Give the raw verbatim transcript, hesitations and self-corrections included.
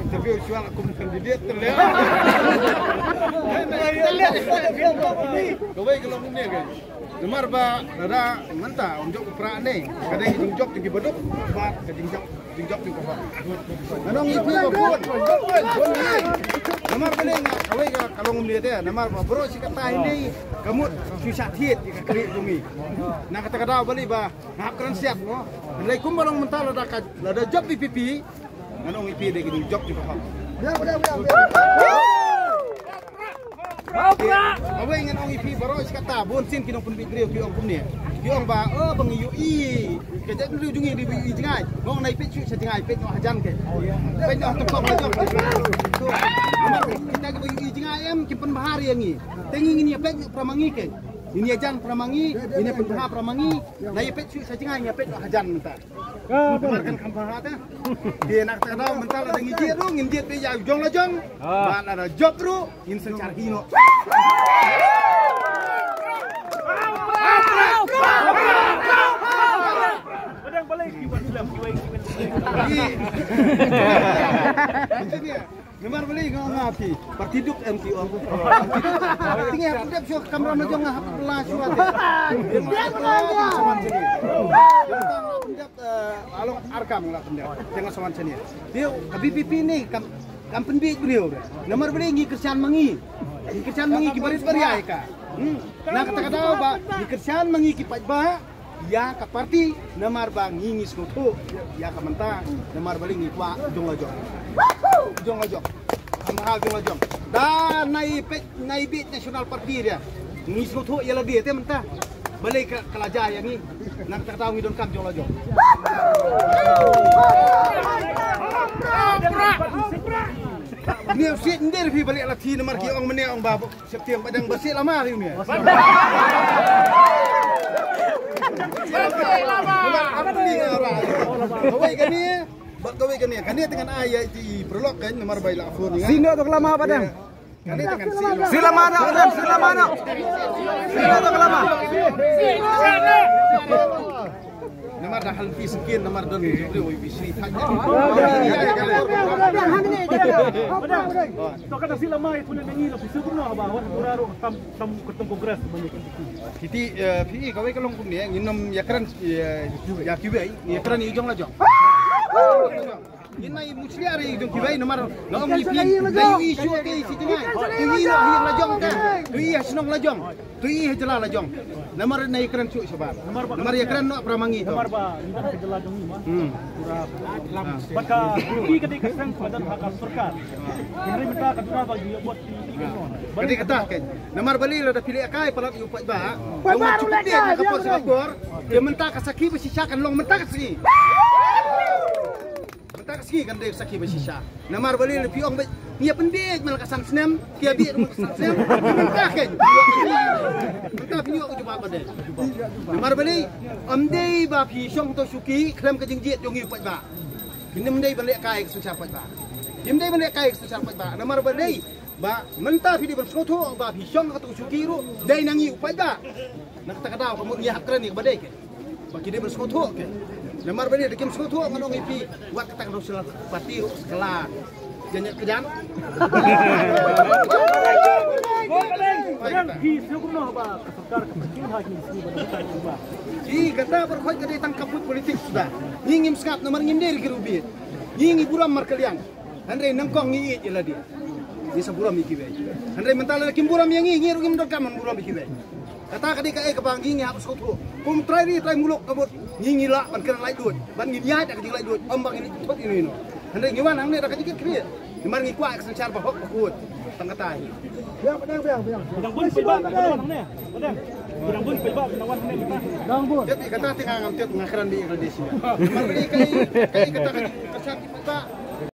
Interview shuwa kum candidate te le. Kawei ka long kumne ka. Namar ba lada mynta ym jop u Prah ne, ka dei ka jingjop jong ki baduk bad ka jingjop, jingjop jong ka hok. Nga ong ïa phi ba bun, bun hi. Namar ba ne nga kawei ka, ka long kumne te, namar ba baroh shi katta hi ne ka mut shu shah thied ïa ka khlieh jong ngi. Na kata ka daw balei ba nga hap kren siat mo. Hynrei kumba long mynta lada ka, lada jop VPP, ngan ong ïa phi dei ka jingjop jong ka hok. Kawei ngan ong ïa phi baroh shi katta, bun sien ki nongpynbeit briew ki ong kumne. Ki ong ba, oh, ba ngi ïohi ka jaitbynriew jong ngi dei ba ïohi jngai. Nga ong nai peit shuh sha jngai, peit noh hajan ke. Peit noh ha tyngkong lajong. Namar kita kiba ïohi jngai em, kim pynbha ïa ngi. Te ngi ngin ïa peit noh para ma ngi ke. Ngin ïa jan para ma ngi, ngin ïa pynbha para ma ngi. Nai peit shuh sha jngai, ngin ïa peit noh hajan mynta. Namar kan kham bha te. Te na kata ka daw mynta lada ngi jied ruh ngin jied beit ïa u jong la jong. Bad lada jop ruh ngin synshar hi noh. Namar balei nga ong ha phi, parti duk em ki ong. Te nga pyndep shuwa ka kamram la jong nga hap la shuwa te. Nga pyndep, eh, along ar kam nga la pyndep. Te nga sa wan shane. Te ka VPP ne kam, kam pynbeit briew re. Namar balei ngi kyrshan ma ngi. Ngi kyrshan ma ngi ki barit baria ïa ka. Hmm. Na kata ka daw ba ngi kyrshan ma ngi ki paidbah ïa ka parti namar ba ngi ngi sngewthuh ïa ka mynta namar balei ngi kwah jong la jong. Jong la jong. Kham bha jong la jong. Da nai peit, nai bieit National Party ria. Ngi sngewthuh ïa lade te mynta. Balei ka, ka la jia ïa ngi. Na kata ka daw ngi donkam jong la jong. Ngi u siej nder phi balei la thi namar ki ong mane ong ba. Septiang ba dang ba sih lama hari ni. Kawei kane, bad kawei kane, kane te ngan ai ïa i paralok kan namar ba i la phone ïa nga. Sino to lama ba dang. Kane te ngan sih. Sih lama no, dang, sih lama no. Sino to lama. Namar da hal phi skin, namar don video wi bisi thang. To kata sih lama itu nang ngi la phi sih no ba wan kuraro tam tam ketum kongres banyak. Kiti, eh, phi kawei ka long kumne, ngin ym ïakren, eh, ïa kiwei, ngin ïakren ïa i jong la jong. Ngin nai mushlia ïa i jong kiwei, namar nga ong ïa phi, dei ïa i shuh te i shi jngai. Tu i noh hi la jong te, tu i ha shnong la jong, tu i ha jylla la jong. Namar nai ïakren shuh shabar. Namar ïakren noh para ma ngi to. Namar ba ngi dang ka jylla jong ngi ma. Hmm. Bad ka i ka dei ka seng padan ha ka sorkar. Hynrei mynta ka duna ba ngi ïa bot. Ka dei kata kan. Namar balei lada phi leh kai palat ïa u paidbah. Paidbah ruh leh kai, ka pos ka por. Te mynta ka sakhi ba shisha kan long mynta ka sngi. Mynta ka sngi kan dei sakhi ba shisha. Namar balei lada phi ong ba ngi ïa pynbieit man la ka san snem, ki ïa bieit man la ka san snem. Mynta kan. Mynta phi ïoh ka jubab ba dei. Namar balei ym dei ba phi shong to shuki khlem ka jingjied jong ngi u paidbah. Phi nym dei ban leh kai ka synshar paidbah. Phi nym dei ban leh kai ka synshar paidbah. Namar balei Ba mynta phi dei ban sngewthuh ba phi shong ha katu ka shuki ruh dei na ngi u paidbah. Na kata ka daw ka mut ngi hap kren ïa kaba dei ke. Ba ki dei ban sngewthuh ke. Namar ba dei da kim sngewthuh ngan ong ïa phi wat kata ka National Party ruh skela. Jan ïa ka jan. Phi sngewthuh ba ka sorkar ka pynshong ha ki sngewthuh ba. Ki kata ba khot ka dei tang ka put politik suda. Ngi ngim sngap namar ngim dei ri ki rubi. Ngi ngi burom markylliang. Hynrei nyngkong ngi ïeit ïa lade. Ngi sa burom ïa kiwei. Hynrei mynta lada kim burom ïa ngi, ngi ruh ngim donkam ban burom ïa kiwei. Kata ka dei kaei kaba ngi ngi hap sngewthuh. Kum trai ri trai muluk ka mut ngi ngi lah ban kren laitluid. Ban ngin ïaid da ka jinglaitluid. Ym ba ngin ïaid ïa ino ino. Hynrei ngi wan hangne da ka jingkit khlieh. Namar ngi kwah ka synshar ba hok ba khuid. Tang kata hi. Biang, biang, biang, biang. Dang bun paidbah, dang wan hangne. Dang bun paidbah, dang wan hangne. Dang bun. Kata te nga ngam tip nga kren di English. Namar kaei kaei kata ka jingkyrchan ki paidbah.